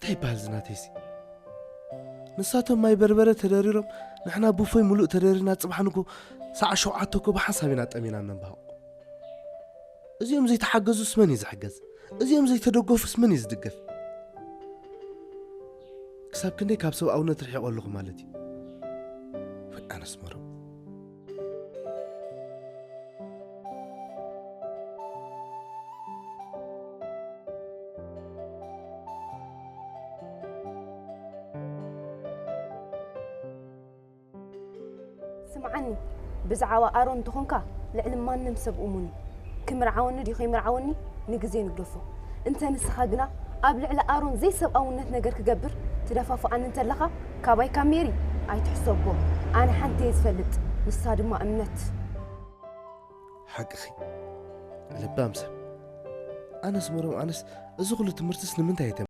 እንታይ ይበሃል ዝናተይሲ? ንሳቶም ማይ በርበረ ተደሪሮም፣ ንሕና ቡፎይ ሙሉእ ተደሪርና ጽባሕ ንግሆ ሰዓት ሸውዓተ እኮ ብሓንሳብ ኢና ጠሚና እነንባህቕ። እዚኦም ዘይተሓገዙስ መን እዩ ዝሕገዝ? እዚኦም ዘይተደገፉስ መን እዩ ዝድገፍ? ክሳብ ክንደይ ካብ ሰብኣውነት ርሒቐ ኣለኹ ማለት እዩ? ወይ ኣነስ መረብ። ስምዓኒ፣ ብዛዕባ ኣሮን እንተኾንካ ልዕሊ ማንም ሰብ እሙን እዩ። ክምርዓወኒ ድዩ ከይምርዓወኒ ንግዜ ንግደፎ። እንተ ንስኻ ግና ኣብ ልዕሊ ኣሮን ዘይሰብኣውነት ነገር ክገብር ትደፋፍኣኒ እንተለኻ፣ ካባይ ካብ ሜሪ ኣይትሕሰቦ። ኣነ ሓንቲ እየ ዝፈልጥ፣ ንሳ ድማ እምነት። ሓቅኺ ለባም ሰብ። ኣነስ መሮም፣ ኣነስ እዚ ኩሉ ትምህርትስ ንምንታይ እየ